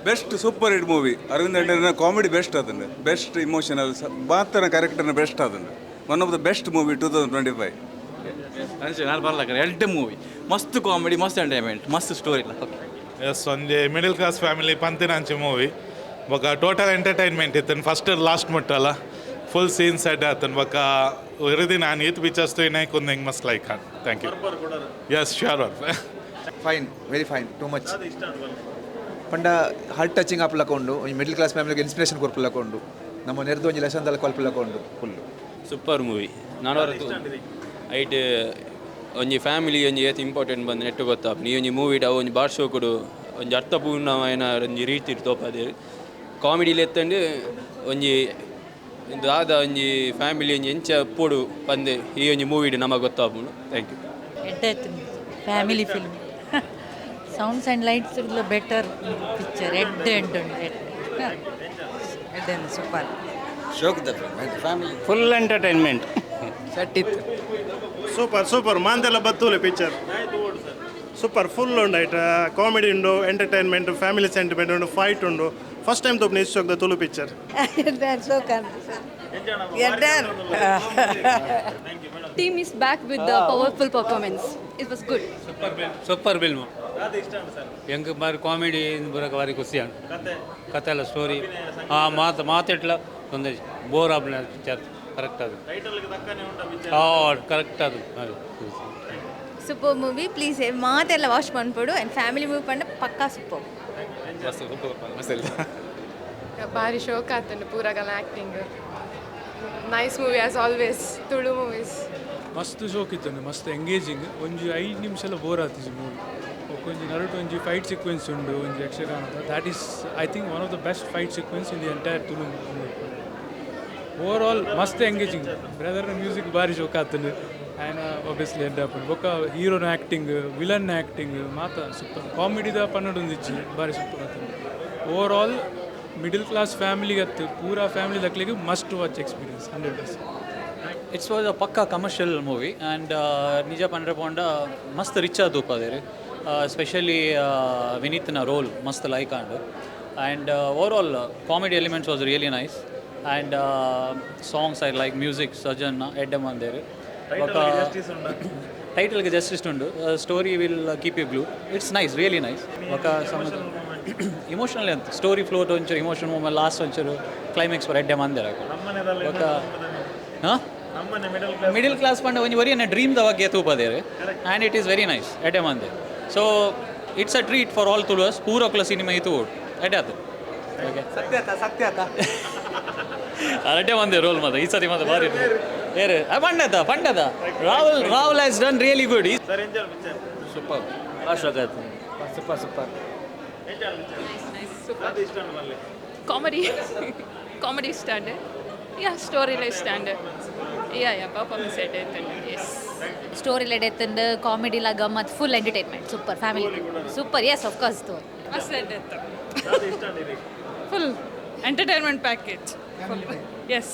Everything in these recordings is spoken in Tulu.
Best super hit movie. Aravind ಅಡ್ಯನ ಕಾಮಿಡಿ ಬೆಸ್ಟ್ ಅದನ್ನು, ಬೆಸ್ಟ್ ಇಮೋಷನಲ್ ಮಾತ್ರ ಕ್ಯಾರೆಕ್ಟರ್ನ ಬೆಸ್ಟ್ ಅದನ್ನು. One of the best movie 2025. ಅಂಚೆ ನಾನು ಬರ್ಲಕ್ಕ. ಎಡ್ಡೆ ಮೂವಿ, ಮಸ್ತ್ ಕಾಮಿಡಿ, ಮಸ್ತ್ ಎಂಟರ್ಟೈನ್ಮೆಂಟ್, ಮಸ್ತ್ ಸ್ಟೋರಿ ಇಲ್ಲ. ಓಕೆ. ಎಸ್, ಒಂಜಿ ಮಿಡಿಲ್ ಕ್ಲಾಸ್ ಫ್ಯಾಮಿಲಿ ಪಂತಿನಂಚಿ ಮೂವಿ. ಬೊಕ ಟೋಟಲ್ ಎಂಟರ್ಟೈನ್ಮೆಂಟ್ ಇತ್ತು, ಫಸ್ಟ್ ಲಾಸ್ಟ್ ಮುಟ್ಟಲ್ಲ. ಫುಲ್ ಸೀನ್ ಸೆಟ್ ಆತನ್. ಬೊಕ ಇರುದಿ ನಾನು ಈತ್ ಪಿಕ್ಚರ್ಸ್ ತೂಯಿನ ಕುಂದು ಹೆಂಗೆ ಮಸ್ತ್ like. Thank you. Yes, sure. Fine, very fine, too much. ಪಂಡ ಹಾರ್ಟ್ ಟಚಿಂಗ್ ಆಪುಲಕ ಉಂಡು. ಒಂಜಿ ಮಿಡಲ್ ಕ್ಲಾಸ್ ಫ್ಯಾಮಿಲಿಗೆ ಇನ್ಸ್ಪಿರೇಷನ್ ಕೊರ್ಪುಲಕ ಉಂಡು. ನಮ್ಮ ನೆರ್ದು ಒಂಜಿ ಲೆಸನ್ ದಲ ಕೊಲ್ಪುಲಕ ಉಂಡು ಫುಲ್. Super movie. ನಾನು ಐಟ್ ಒಂಜಿ ಫ್ಯಾಮಿಲಿ ಒಂಜಿ ಏತ್ ಇಂಪಾರ್ಟೆಂಟ್ ಬಂದು ನೆಟ್ಟು ಗೊತ್ತಾಪುಂಡು. ಈ ಒಂಜಿ ಮೂವಿಡ್ ಅವು ಒಂಜಿ ಬಾರ್ ಶೋಕುಡು ಒಂಜಿ ಅರ್ಥಪೂರ್ಣವಾಯಿನ ಒಂಜಿ ರೀತಿ ತೋಪಾದೆರ್. ಕಾಮಿಡಿಲಿ ಎತ್ತಂಡು ಒಂಜಿ ದಾದ ಒಂಜಿ ಫ್ಯಾಮಿಲಿ ಒಂಜಿ ಎಂಚ ಪೊಡು ಪಂದೆ ಈ ಒಂಜಿ ಮೂವಿಡ್ ನಮಗೆ ಗೊತ್ತಾಪುಂಡು. Thank you. ಎಡ್ಡೆ family film. Sounds and lights better picture. ಎಡ್ಡೆ ಎಡ್ಡೆ ಉಂಡು, ಎಡ್ಡೆ ಎಡ್ಡೆ, ಸೂಪರ್. Full entertainment. Set ಇತ್ತು. Super super. ಮಾಂತೆಲ್ಲ ಬತ್ತೂಲೆ ಪಿಕ್ಚರ್ ಸೂಪರ್ ಫುಲ್ ಉಂಡು. ಐಟ್ ಕಾಮಿಡಿ ಉಂಡು, ಎಂಟರ್ಟೈನ್ಮೆಂಟ್, ಫ್ಯಾಮಿಲಿ ಸೆಂಟಿಮೆಂಟ್ ಉಂಡು, ಫೈಟ್ ಉಂಡು. ಫಸ್ಟ್ ಟೈಮ್ ತೋಪುನ ಇಷ್ಟು Tulu picture. Team is back with the powerful performance. It was good. Super film. ಹೆಂಗೆ ಬಾರಿ ಕಾಮಿಡಿ ಬರೋಕೆ ಭಾರಿ ಖುಷಿ ಉಂಟು. ಕತೆ ಎಲ್ಲ, ಸ್ಟೋರಿ, ಹಾಂ, ಮಾತು ಮಾತೆಟ್ಲ ತೊಂದರೆ, ಬೋರ್ ಆಪುನ ಪಿಕ್ಚರ್. ಕರೆಕ್ಟ್ ಅದು. ಹಾಂ, ಕರೆಕ್ಟ್ ಅದು ಅದು. Super movie. ಪ್ಲೀಸ್ ಮಾತೆಲ್ಲ ವಾಚ್ ಮಾಡ್ಬೋದು. ಆ್ಯಂಡ್ ಫ್ಯಾಮಿಲಿ ಮೂವಿ ಪಂಡ ಪಕ್ಕಾ ಸೂಪರ್. ಭಾರಿ ಶೋಕ್ ಆತುಂಡು ಪೂರಗಲ acting. Nice movie as always, Tulu movies. ಮಸ್ತ್ ಶೋಕ್ ಇತ್ತು, ಮಸ್ತ್ ಎಂಗೇಜಿಂಗ್. ಒಂಜಿ 5 ನಿಮಿಷ ಎಲ್ಲ ಬೋರ್ ಆತಿಜಿ ಮೂವಿ. ಒಂಜಿ ನಡುಟು ಒಂಜಿ ಫೈಟ್ ಸೀಕ್ವೆನ್ಸ್ ಉಂಡು ಒಂಜಿ ಯಕ್ಷಗಾನದ. That is, I think, one of the best fight sequence in the entire Tulu movie. Overall ಮಸ್ತ್ ಎಂಗೇಜಿಂಗ್. ಬ್ರದರ್ನ ಮ್ಯೂಸಿಕ್ ಭಾರಿ ಶೋಕ್ ಆತಂಡು. ಆ್ಯಂಡ್ ಒಬ್ವಿಯಸ್ಲಿ ಎಡ್ಡೆ ಆಪುಂಡು. ಬೊಕ್ಕ ಹೀರೋನ ಆ್ಯಕ್ಟಿಂಗ್, ವಿಲನ್ ಆ್ಯಕ್ಟಿಂಗ್ ಮಾತ ಸೂಪರ್. ಕಾಮಿಡಿದ ಪನ್ನೊಂದಿಜ್ಜಿ, ಭಾರಿ ಸೂಪರ್ ಆತಂಡು. ಓವರ್ ಆಲ್ ಮಿಡಲ್ ಕ್ಲಾಸ್ ಫ್ಯಾಮಿಲಿಗೆ ಅತ್ತು, ಪೂರಾ ಫ್ಯಾಮಿಲಿ ದಕ್ಲಿಗೆ must watch experience, 100%. It's was a ಪಕ್ಕಾ ಕಮರ್ಷಿಯಲ್ ಮೂವಿ ಆ್ಯಂಡ್ ನಿಜ ಪಂಡ್ರೆ ಪೋಂಡ ಮಸ್ತ್ ರಿಚ್ ಆದ್ ತೂಪಾದೆರ್. ಸ್ಪೆಷಲಿ ವಿನೀತ್ನ ರೋಲ್ ಮಸ್ತ್ ಲೈಕ್ ಆಂಡ್. And overall comedy elements was really nice and songs I like, music Sajan ಎಡ್ಡೆ ಮಂದೇರು. ಬೊಕ ಟೈಟಲ್ಗೆ ಜಸ್ಟಿಸ್ ಉಂಡು. Story will keep you glued. It's nice, really nice. ಬೊಕ ಇಮೋಷನಲ್ ಅಂತ ಸ್ಟೋರಿ ಫ್ಲೋಟ್ ಒಂಚೂರು ಇಮೋಷನ್ ಮೂಮೆಂಟ್, ಲಾಸ್ಟ್ ಒಂಚೂರು ಕ್ಲೈಮ್ಯಾಕ್ಸ್ ಪೂರ ಎಡ್ಡೆ ಮಂದೇರ್. ಬೊಕ ಹಾಂ, ಮಿಡಿಲ್ ಕ್ಲಾಸ್ ಪಂಡ ಒಂಜಿ ಒರಿಯನ ಡ್ರೀಮ್ the ಬಗ್ಗೆ ತೂಪದೇರು and it is very nice. ಎಡ್ಡೆ ಮಂದೆ. So it's a treat for all Tuluvas. ಪೂರಕ್ಲ cinema ಇತ್ತು, ಎಡ್ಡೆ ಆತು. ಓಕೆ. ಸತ್ಯತ ಸತ್ಯತ. ಎಡ್ಡೆ ಮಂದೆ ರೋಲ್ ಮಾತ ಈ ಸತಿ ಮಾತ ಭಾರಿ ಬೇರೆ ಪಂಡದ ಪಂಡದ. Rahul Rahul has done really good. Super. Super super. Comedy, comedy standard, yeah. Story life standard, yeah. Performance ಎಡ್ಡೆ ಎಸ್. ಸ್ಟೋರಿ ಎಡ್ಡೆ, ಕಾಮಿಡಿ ಲ ಗಮ್ಮತ್, full entertainment, super family, super. Yes, of course. ಮಸ್ತ್ ಎಡ್ಡೆ, ಫುಲ್ ಎಂಟರ್ಟೈನ್ಮೆಂಟ್ ಪ್ಯಾಕೇಜ್, ಎಸ್.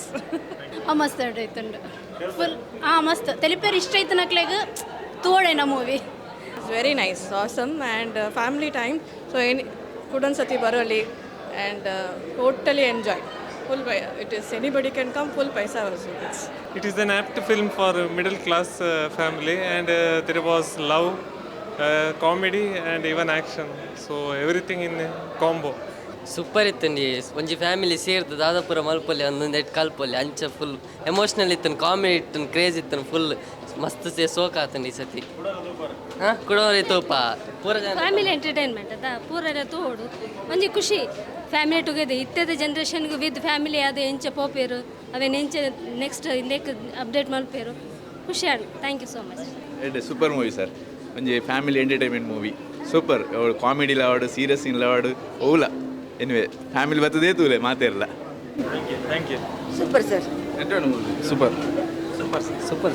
ಮಸ್ತ್ ಎಡ್ಡೆ ಫುಲ್. ಹಾಂ, ಮಸ್ತ್ ತೆಲಿಪೇರು ಇಷ್ಟ ಐತೆ ನಕ್ಲೆಗ್ ತೋಡೇನ movie. It's very nice, awesome and family time. So any ಕುಡೊಂದು ಸತಿ Baroli and totally enjoy full. It is anybody can come, full paisa vasool it's. It is an apt film for middle class family and there was love, comedy and even action. So everything in combo. Super ಇತ್ತಂಡಿ. ಒಂಜಿ ಫ್ಯಾಮಿಲಿ ಸೇರ್ದು ದಾದಾಪುರ ಮಲ್ಪೊಲಿ, ಒಂದೊಂದು ಎಟ್ ಕಲ್ಪೊಲಿ ಅಂಚ. ಫುಲ್ ಎಮೋಷ್ನಲ್ ಇತ್ತನ್, ಕಾಮಿಡಿ ಇತ್ತನ್, ಕ್ರೇಜ್ ಇತ್ತನ್ ಫುಲ್. ಮಸ್ತ್ ಸೇ ಸೋಕ್ ಆತಂడి ಈ ಸತಿ. ಹಾಂ, ಕುಡೋರಿ ತೂಪ ಪೂರ ಜನ. ಫ್ಯಾಮಿಲಿ ಎಂಟರ್ಟೈನ್ಮೆಂಟ್ ಅದ. ಪೂರ ತೋಡು ಒಂಜಿ ಖುಷಿ ಫ್ಯಾಮಿಲಿ ಟುಗೆದರ್. ಇತ್ತೆದ ಜನ್ರೇಷನ್ಗೆ ವಿತ್ ಫ್ಯಾಮಿಲಿ ಅದು ಎಂಚ ಪೋಪೇರು, ಅವೇನು ಎಂಚ ನೆಕ್ಸ್ಟ್ ಇಂದೆಕ್ ಅಪ್ಡೇಟ್ ಮಲ್ಪೇರು, ಖುಷಿ ಆಡು. Thank you so much. ಎಡ್ಡೆ ಸೂಪರ್ ಮೂವಿ ಸರ್. ಒಂಜಿ ಫ್ಯಾಮಿಲಿ ಎಂಟರ್ಟೈನ್ಮೆಂಟ್ ಮೂವಿ, ಸೂಪರ್. ಅವಳು ಕಾಮಿಡಿ ಲಾವಡು, ಸೀರಿಯಸ್ ಸೀನ್ ಲಾವಡು, ಓಲ ಎನಿವೆ ಫ್ಯಾಮಿಲಿ ಬರ್ತದೇ ತೂಲೆ ಮಾತೇರಲ್ಲ. Thank you. Super sir. Super. Super super.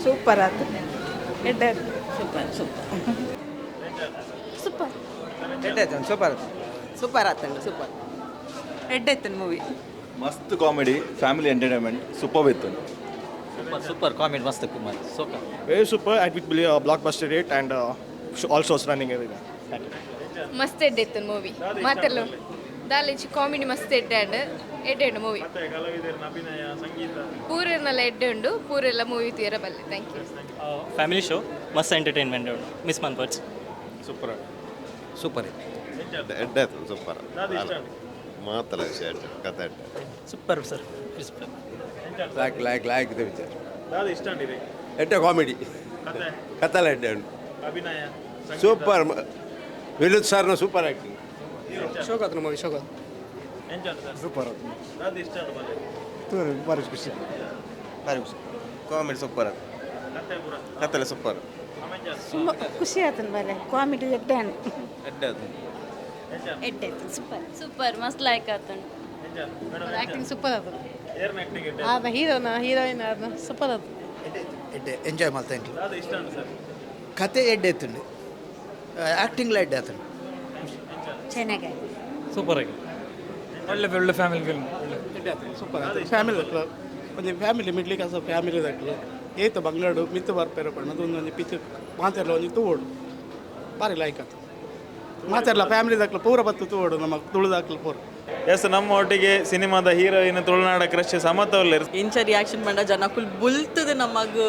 Super ಆತು, ಎಡ್ಡೆ. Super super. Super. ಎಡ್ಡೆ, ಸೂಪರ್. ಸೂಪರ್ ಆತಂಡು, ಸೂಪರ್, ಎಡ್ಡೆ ಇತ್ತು ಮೂವಿ. ಮಸ್ತ್ ಕಾಮಿಡಿ, ಫ್ಯಾಮಿಲಿ ಎಂಟರ್ಟೈನ್ಮೆಂಟ್, ಸೂಪರ್ ಇತ್ತು. ಸೂಪರ್ ಸೂಪರ್ ಕಾಮಿಡಿ, ಮಸ್ತ್ Kumar ಸೋಕ. Very super and with blockbuster rate and all shows running everywhere. Thank you. ಮಸ್ತ್ ಎಡ್ಡೆ ಇತ್ತು ಮೂವಿ. ಮಾತೆಲ್ಲ ದಾಲೇಜಿ ಕಾಮಿಡಿ ಮಸ್ತ್ ಎಡ್ಡೆ ಅಂಡ್ ಎಡ್ಡೆ ಉಂಡು ಮೂವಿ. ಪೂರೆರ್ನೆಲ್ಲ ಎಡ್ಡೆ ಉಂಡು, ಪೂರೆಲ್ಲ ಮೂವಿ ತೀರ ಬಲ್ಲೆ. Thank you. Family show, ಮಸ್ತ್ ಎಂಟರ್ಟೈನ್ಮೆಂಟ್ ಉಂಡು, ಮಿಸ್ ಮನ್ಪರ್ಸ್. ಸೂಪರ್ ಸೂಪರ್ ಎಡ್ಡೆ ಆಯ್ತು, ಸೂಪರ್ ಮಾತಲ್ಲ ವಿಷಯ, ಎಡ್ಡೆ ಕತೆ ಎಡ್ಡೆ. Super sir. Like like like the picture. ಎಡ್ಡೆ ಕಾಮಿಡಿ, ಕಥೆಲ್ಲ ಎಡ್ಡೆ ಉಂಟು. ಸೂಪರ್, ವಿನೋದ್ ಸರ್ನ ಸೂಪರ್ ಆ್ಯಕ್ಟಿಂಗ್. ಶೋಕಾತ್ ಮೂವಿ, ಶೋಕಾತ್ ಸೂಪರ್, ಭಾರಿ ಖುಷಿ, ಭಾರಿ ಖುಷಿ. ಕಾಮಿಡಿ ಸೂಪರ್, ಕಥೆಲ್ಲ ಸೂಪರ್. ತುಂಬ ಖುಷಿ ಆಯ್ತು ಬಲೆ, ಕಾಮಿಡಿ ಎಡ್ಡೆ. ಎಡ್ಡೆ ಆಯ್ತು. ಎಡ್ಡೆ ಸೂಪರ್. ಸೂಪರ್, ಮಸ್ತ್ ಲೈಕ್ ಆತುಂಡು. ಆ್ಯಕ್ಟಿಂಗ್ ಸೂಪರ್ ಅದು. ಆದ ಹೀರೋನ ಹೀರೋಯಿನ್ ಆದ ಸೂಪರ್ ಅದು. ಎಡ್ಡೆ ಎಂಜಾಯ್ ಮಾಡ್ತಾ. ಕತೆ ಎಡ್ಡೆ ಇತ್ತುಂಡು, ಆ್ಯಕ್ಟಿಂಗ್ಲ ಎಡ್ಡೆ ಆತುಂಡು. ಚೆನ್ನಾಗಾಯ್ತು. ಸೂಪರ್ ಆಗಿ, ಒಳ್ಳೆ ಒಳ್ಳೆ ಫ್ಯಾಮಿಲಿ ಫಿಲ್ಮ್. ಸೂಪರ್ ಫ್ಯಾಮಿಲಿ ಒಂಜಿ ಫ್ಯಾಮಿಲಿ ಮಿಡ್ಲ್ ಕ್ಲಾಸ್ ಫ್ಯಾಮಿಲಿ ದಕ್ಲು ಏತ ಬಂಗ್ಲಾಡು ಮಿತ್ತು ಬರ್ಪೇರು ಪಂಡ ಒಂದೊಂದು ಪಿಚ್ ಮಾತೆರ್ಲ ಒಂಜಿ ತೂವೋಡು, ಬಾರಿ ಲೈಕ್ ಆತು. ಮಾತೆರ್ಲ ಫ್ಯಾಮಿಲಿ ದಕ್ಲು ಪೂರ ಬತ್ತು ತೂವೋಡು, ನಮ್ಮ ತುಳುದಾಕ್ಲು ಪೂರ. ಎಸ್, ನಮ್ಮ ಒಟ್ಟಿಗೆ ಸಿನಿಮಾದ ಹೀರೋಯಿನ್ ತುಳುನಾಡ ಕ್ರಶ್ ಸಮತ ಉಲ್ಲೇರು. ಇಂಚ ರಿಯಾಕ್ಷನ್ ಪಂಡ ಜನಕುಲ್ ಬುಲ್ತದ ನಮಗ್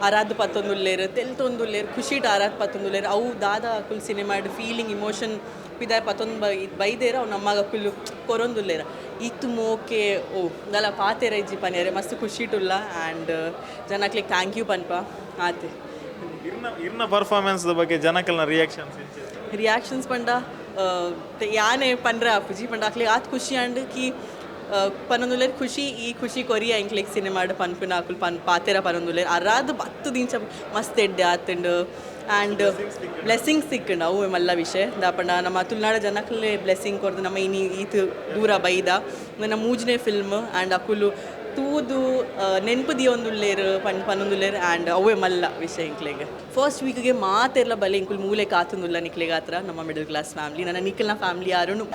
ಆರಾಧ ಪತ್ತೊಂದುಲ್ಲೇರು, ತೆಲ್ತೊಂದುಲ್ಲೇರು, ಖುಷಿಟ್ ಆರಾಧ ಪತ್ತೊಂದುಲ್ಲೇರು. ಅವು ದಾದ ಅಕುಲ್ ಸಿನಿಮಾಡ್ ಫೀಲಿಂಗ್ ಇಮೋಷನ್ ಪಿದಾಯ್ ಪತ್ತೊಂದು ಬೈದೇರ ಅವು ನಮ್ಮಗ ಅಕುಲು ಕೊರೊಂದುಲ್ಲೇರ. ಇತ್ತು ಮೋಕೆ ಓ ದಲ ಪಾತೆರ ಇಜ್ಜಿ ಪನೇರೆ, ಮಸ್ತ್ ಖುಷಿಟುಲ್ಲ. ಆ್ಯಂಡ್ ಜನಕ್ಲಿಗೆ thank you ಪನ್ಪ ಆತೆ. ಇರ್ನ ಪರ್ಫಾರ್ಮೆನ್ಸ್ ಬಗ್ಗೆ ಜನಕಲ್ನ ರಿಯಾಕ್ಷನ್ಸ್? ರಿಯಾಕ್ಷನ್ಸ್ ಪಂಡ ಯಾನೆ ಪಂಡ್ರೆ ಅಪ್ಪುಜಿ ಪಂಡ ಅಕ್ಲಿಗೆ ಆತ್ ಖುಷಿ ಅಂಡ್ ಕಿ ಪನೊಂದುಲ್ಲೇರ್ ಖುಷಿ, ಈ ಖುಷಿ ಕೊರಿಯ ಎಂಕ್ಲೆಗ್ ಸಿನಿಮಾಡ್ ಪನ್ಪಿನ ಅಕುಲ್ ಪನ್ ಪಾತೆರ ಪನೊಂದುಲ್ಲೇರ್. ಅರಾದ್ ಬತ್ತು ದಿಂಚ ಮಸ್ತ್ ಎಡ್ಡೆ ಆತುಂಡು. ಆ್ಯಂಡ್ ಬ್ಲೆಸ್ಸಿಂಗ್ಸ್ ಸಿಕ್ಕಂಡು, ಅವು ಮಲ್ಲ ವಿಷಯ. ದಾಪಂಡ ನಮ್ಮ ತುಳುನಾಡ ಜನಕ್ಕಲ್ಲೇ ಬ್ಲೆಸ್ಸಿಂಗ್ ಕೊರ್ದು ನಮ್ಮ ಇನಿ ಈತ್ ದೂರ ಬೈದ ನನ್ನ ಮೂಜನೇ ಫಿಲ್ಮ್. ಆ್ಯಂಡ್ ಅಕುಲು ತೂದು ನೆನ್ಪು ದಿಯೊಂದುಲ್ಲೇರು ಪನ್ನೊಂದುಲ್ಲೇರು. ಆ್ಯಂಡ್ ಅವೇ ಮಲ್ಲ ವಿಷಯ ಎಂಕ್ಲೆಗ್. ಫಸ್ಟ್ ವೀಕ್ಗೆ ಮಾತೆರ್ಲ ಬಲೆ, ಇಂಕುಲ್ ಮೂಲೆ ಕಾತುಂದುಲ್ಲ ನಿಕ್ಲೆಗ್ ಆತ್ರ. ನಮ್ಮ ಮಿಡಲ್ ಕ್ಲಾಸ್ ಫ್ಯಾಮಿಲಿ, ನನ್ನ ನಿಖಲ್ನ ಫ್ಯಾಮಿಲಿ ಯಾರುನು.